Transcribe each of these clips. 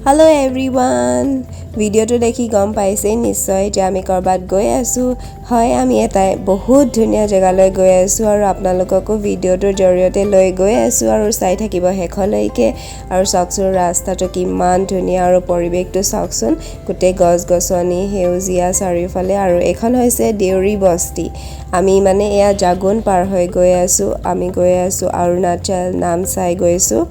Hello' everyone, ভিডিঅ'টো দেখি গম পাইছেই নিশ্চয় যে আমি ক'ৰবাত গৈ আছোঁ। হয়, আমি এটা বহুত ধুনীয়া জেগালৈ গৈ আছোঁ আৰু আপোনালোককো ভিডিঅ'টোৰ জৰিয়তে লৈ গৈ আছোঁ আৰু চাই থাকিব শেষলৈকে। আৰু চাওকচোন ৰাস্তাটো কিমান ধুনীয়া আৰু পৰিৱেশটো চাওকচোন, গোটেই গছ গছনি সেউজীয়া চাৰিওফালে। আৰু এইখন হৈছে দেউৰী বস্তি। আমি মানে এয়া জাগুন পাৰ হৈ গৈ আছোঁ। আমি গৈ আছোঁ অৰুণাচল নামচাই গৈছোঁ।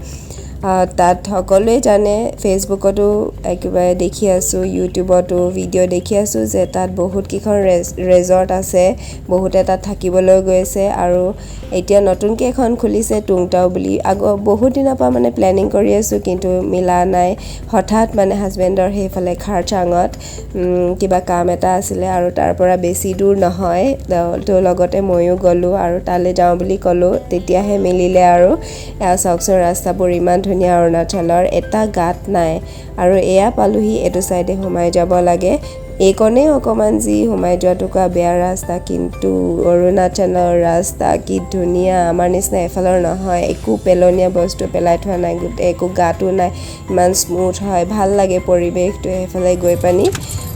তাত সকলোৱে জানে, ফেচবুকতো একেবাৰে দেখি আছোঁ, ইউটিউবতো ভিডিঅ' দেখি আছোঁ যে তাত বহুতকেইখন ৰেজৰ্ট আছে, বহুতে তাত থাকিবলৈ গৈছে। আৰু এতিয়া নতুনকৈ এখন খুলিছে টুংটাও বুলি। আগৰ বহুত দিনৰ পৰা মানে প্লেনিং কৰি আছোঁ, কিন্তু মিলা নাই। হঠাৎ মানে হাজবেণ্ডৰ সেইফালে খাৰচাঙত কিবা কাম এটা আছিলে আৰু তাৰ পৰা বেছি দূৰ নহয়, তো লগতে ময়ো গ'লোঁ আৰু তালৈ যাওঁ বুলি ক'লোঁ, তেতিয়াহে মিলিলে। আৰু এয়া চাওকচোন ৰাস্তাবোৰ ইমান ধুনীয়া, অৰুণাচলৰ এটা গাঁত নাই। আৰু এয়া পালোহি, এইটো চাইডে সোমাই যাব লাগে। এইকণেই অকণমান যি সোমাই যোৱাটো কোৱা বেয়া ৰাস্তা, কিন্তু অৰুণাচলৰ ৰাস্তা কি ধুনীয়া, আমাৰ নিচিনা এফালৰ নহয়। একো পেলনীয়া বস্তু পেলাই থোৱা নাই, গোটেই একো গাঁতো নাই, ইমান স্মুথ হয়, ভাল লাগে পৰিৱেশটো সেইফালে গৈ পানি।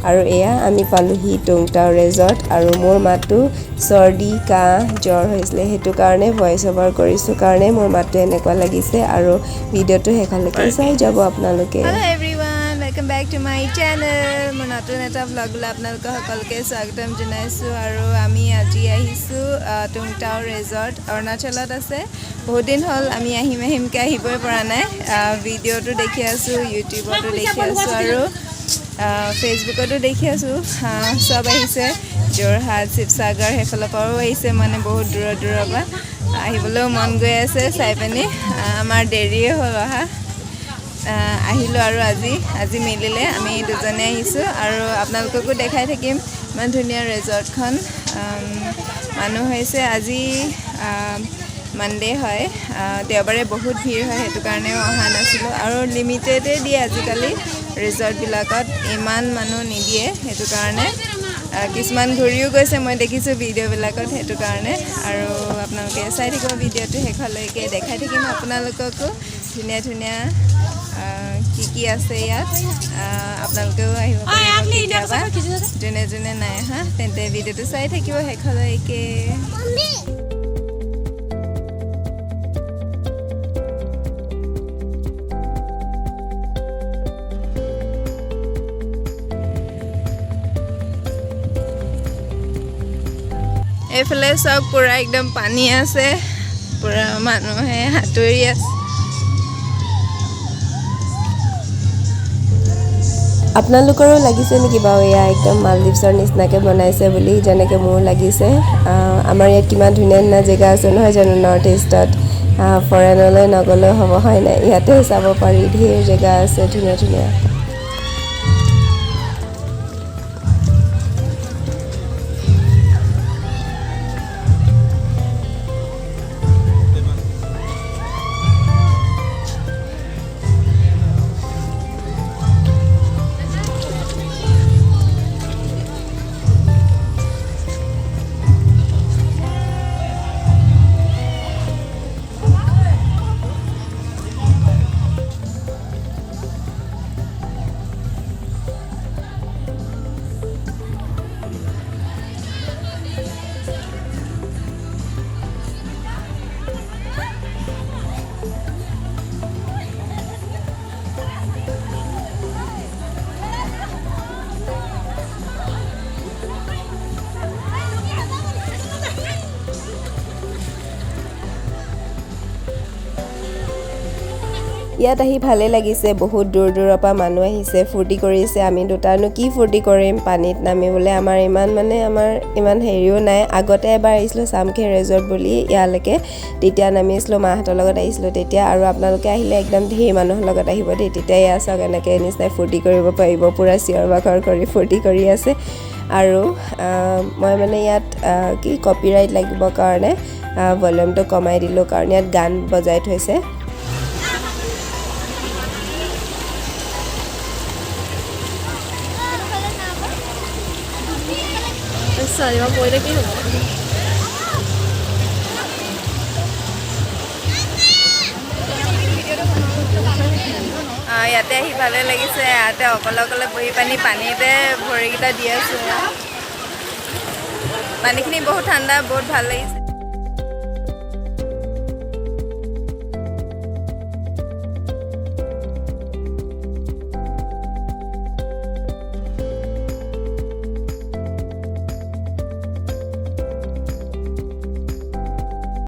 আৰু এয়া আমি পালোহি টুংটাও ৰেজৰ্ট। আৰু মোৰ মাতটো চৰ্দি কাহ জ্বৰ হৈছিলে, সেইটো কাৰণে ভইচ অভাৰ কৰিছোঁ কাৰণে মোৰ মাতটো এনেকুৱা লাগিছে। আৰু ভিডিঅ'টো শেষলৈকে চাই যাব আপোনালোকে। Hello everyone, welcome back to my channel. মোৰ নতুন এটা ভ্লগলৈ আপোনালোকক সকলোকে স্বাগতম জনাইছোঁ। আৰু আমি আজি আহিছোঁ টুংটাও ৰেজৰ্ট, অৰুণাচলত আছে। বহুত দিন হ'ল আমি আহিম আহিমকৈ আহিবই পৰা নাই। ভিডিঅ'টো দেখি আছোঁ, ইউটিউবতো দেখি আছোঁ আৰু ফেচবুকতো দেখি আছোঁ। চব আহিছে, যোৰহাট, শিৱসাগৰ সেইফালৰ পৰাও আহিছে, মানে বহুত দূৰৰ দূৰৰ পৰা আহিবলৈও মন গৈ আছে চাই পিনি। আমাৰ দেৰিয়ে হ'ল অহা। আহিলোঁ আৰু আজি আজি মিলিলে, আমি দুজনে আহিছোঁ আৰু আপোনালোককো দেখাই থাকিম ইমান ধুনীয়া ৰেজৰ্টখন। মানুহ হৈছে আজি মানডে হয়, দেওবাৰে বহুত ভিৰ হয়, সেইটো কাৰণেও অহা নাছিলোঁ। আৰু লিমিটেডে দিয়ে আজিকালি ৰিজৰ্টবিলাকত, ইমান মানুহ নিদিয়ে, সেইটো কাৰণে কিছুমান ঘূৰিও গৈছে, মই দেখিছোঁ ভিডিঅ'বিলাকত, সেইটো কাৰণে। আৰু আপোনালোকে চাই থাকিব ভিডিঅ'টো শেষলৈকে, দেখাই থাকিম আপোনালোককো ধুনীয়া ধুনীয়া কি কি আছে ইয়াত। আপোনালোকেও আহিব পাৰিব কেতিয়াবা, যোনে যোনে নাই অহা তেন্তে ভিডিঅ'টো চাই থাকিব শেষলৈকে। এইফালে চাওক পূৰা একদম পানী আছে, পূৰা মানুহে সাঁতুৰি আছে। আপোনালোকৰো লাগিছে নেকি বাৰু এয়া একদম মালদ্বীপছৰ নিচিনাকৈ বনাইছে বুলি, যেনেকৈ মোৰ লাগিছে? আমাৰ ইয়াত কিমান ধুনীয়া ধুনীয়া জেগা আছে নহয় জানো নৰ্থ ইষ্টত, ফৰেনলৈ নগ'লেও হ'ব হয় নাই, ইয়াতে চাব পাৰি, ঢেৰ জেগা আছে ধুনীয়া ধুনীয়া। ইয়াত আহি ভালেই লাগিছে, বহুত দূৰ দূৰৰ পৰা মানুহ আহিছে, ফূৰ্তি কৰিছে। আমি দুটানো কি ফূৰ্তি কৰিম, পানীত নামিবলৈ আমাৰ ইমান মানে আমাৰ ইমান হেৰিও নাই। আগতে এবাৰ আহিছিলোঁ চামখে ৰেজৰ্ট বুলি ইয়ালৈকে, তেতিয়া নামিছিলোঁ, মাহঁতৰ লগত আহিছিলোঁ তেতিয়া। আৰু আপোনালোকে আহিলে একদম ঢেৰ মানুহৰ লগত আহিব দেই, তেতিয়া এয়া চাওক এনেকৈ নিচিনাই ফূৰ্তি কৰিব পাৰিব, পূৰা চিঞৰ বাখৰ কৰি ফূৰ্তি কৰি আছে। আৰু মই মানে ইয়াত কি কপিৰাইট লাগিবৰ কাৰণে ভলিউমটো কমাই দিলোঁ, কাৰণ ইয়াত গান বজাই থৈছে। পৰিলে কি হ'ব? ইয়াতে আহি ভালে লাগিছে। ইয়াতে অকলে অকলে বহি পানি পানীতে ভৰিকেইটা দি আছোঁ। পানীখিনি বহুত ঠাণ্ডা, বহুত ভাল লাগিছে।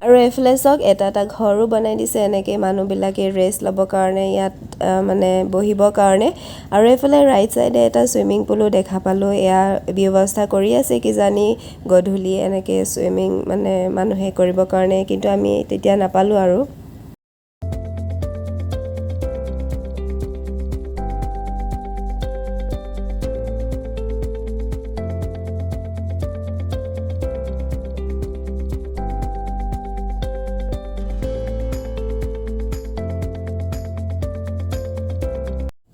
আৰু এইফালে চাওক, এটা এটা ঘৰো বনাই দিছে এনেকৈ মানুহবিলাকে ৰেষ্ট ল'বৰ কাৰণে, ইয়াত মানে বহিবৰ কাৰণে। আৰু এইফালে ৰাইট ছাইডে এটা চুইমিং পুলো দেখা পালোঁ। এয়া ব্যৱস্থা কৰি আছে কিজানি গধূলি এনেকৈ চুইমিং মানে মানুহে কৰিবৰ কাৰণে, কিন্তু আমি তেতিয়া নাপালোঁ আৰু।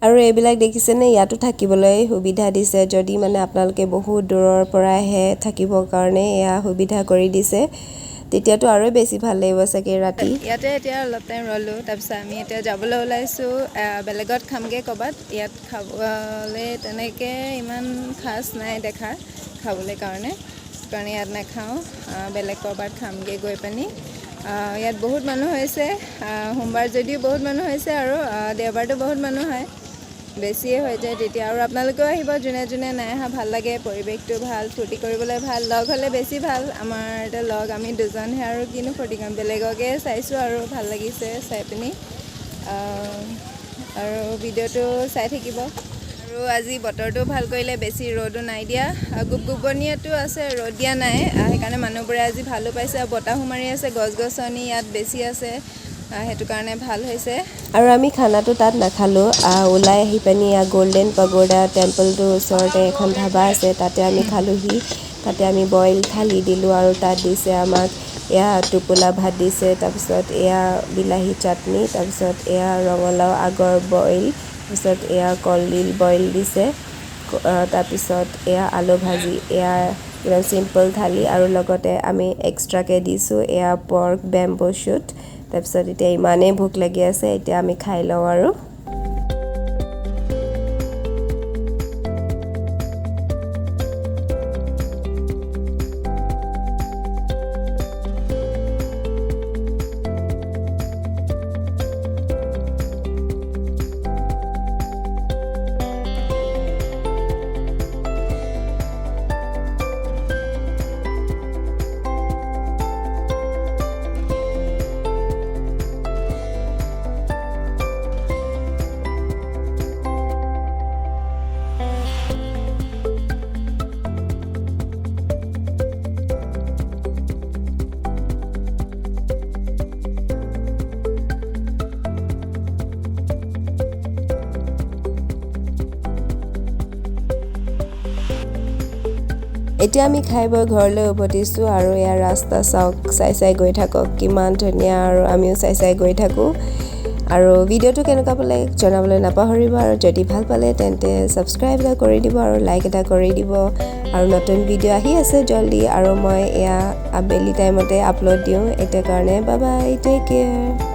আৰু এইবিলাক দেখিছেনে, ইয়াতো থাকিবলৈ সুবিধা দিছে। যদি মানে আপোনালোকে বহুত দূৰৰ পৰা আহে থাকিবৰ কাৰণে এয়া সুবিধা কৰি দিছে, তেতিয়াতো আৰু বেছি ভাল লাগিব চাগে ৰাতি। ইয়াতে এতিয়া অলপ টাইম ৰ'লোঁ, তাৰপিছত আমি এতিয়া যাবলৈ ওলাইছোঁ। বেলেগত খামগৈ ক'ৰবাত, ইয়াত খাবলৈ তেনেকৈ ইমান খাচ নাই দেখা খাবলৈ কাৰণে, কাৰণে ইয়াত নাখাওঁ, বেলেগ ক'ৰবাত খামগৈ গৈ পানি। ইয়াত বহুত মানুহ হৈছে, সোমবাৰ যদিও বহুত মানুহ হৈছে আৰু দেওবাৰটো বহুত মানুহ হয়, বেছিয়ে হৈ যায় তেতিয়া। আৰু আপোনালোকেও আহিব, যোনে যোনে নাই অহা, ভাল লাগে, পৰিৱেশটো ভাল, ফূৰ্তি কৰিবলৈ ভাল, লগ হ'লে বেছি ভাল। আমাৰ এতিয়া লগ আমি দুজনহে আৰু কিনো ফূৰ্তি কৰিম, বেলেগকে চাইছোঁ আৰু ভাল লাগিছে চাই পিনি। আৰু ভিডিঅ'টো চাই থাকিব। আৰু আজি বতৰটো ভাল কৰিলে, বেছি ৰ'দো নাই দিয়া, গোপগোপনিয়াতো আছে, ৰ'দ দিয়া নাই, সেইকাৰণে মানুহবোৰে আজি ভালো পাইছে। আৰু বতাহো মাৰি আছে, গছ গছনি ইয়াত বেছি আছে, সেইটো কাৰণে ভাল হৈছে। আৰু আমি খানাটো তাত নাখালোঁ, ওলাই আহি পিনি গ'ল্ডেন পাগোডা টেম্পলটোৰ ওচৰতে এখন ধাবা আছে, তাতে আমি খালোঁহি। তাতে আমি বইল থালি দিলোঁ আৰু তাত দিছে আমাক এয়া টোপোলা ভাত দিছে, তাৰপিছত এয়া বিলাহী চাটনি, তাৰপিছত এয়া ৰঙালাও আগৰ বইল, তাৰপিছত এয়া কলডিল বইল দিছে, তাৰপিছত এয়া আলু ভাজি, এয়া একদম চিম্পল থালি। আৰু লগতে আমি এক্সট্ৰাকৈ দিছোঁ এয়া পৰ্ক বেম্বো শ্বুট। তাৰপিছত এতিয়া ইমানেই ভোক লাগি আছে, এতিয়া আমি খাই লওঁ আৰু। এতিয়া আমি খাই বৈ ঘৰলৈ উভতিছোঁ। আৰু ইয়াৰ ৰাস্তা চাওক, চাই চাই গৈ থাকক, কিমান ধুনীয়া, আৰু আমিও চাই চাই গৈ থাকোঁ। আৰু ভিডিঅ'টো কেনেকুৱা পালে জনাবলৈ নাপাহৰিব, আৰু যদি ভাল পালে তেন্তে ছাবস্ক্ৰাইব এটা কৰি দিব আৰু লাইক এটা কৰি দিব। আৰু নতুন ভিডিঅ' আহি আছে জল্দি, আৰু মই এয়া আবেলি টাইমতে আপলোড দিওঁ। এতিয়া কাৰণে বাই বাই, টেক কেয়াৰ।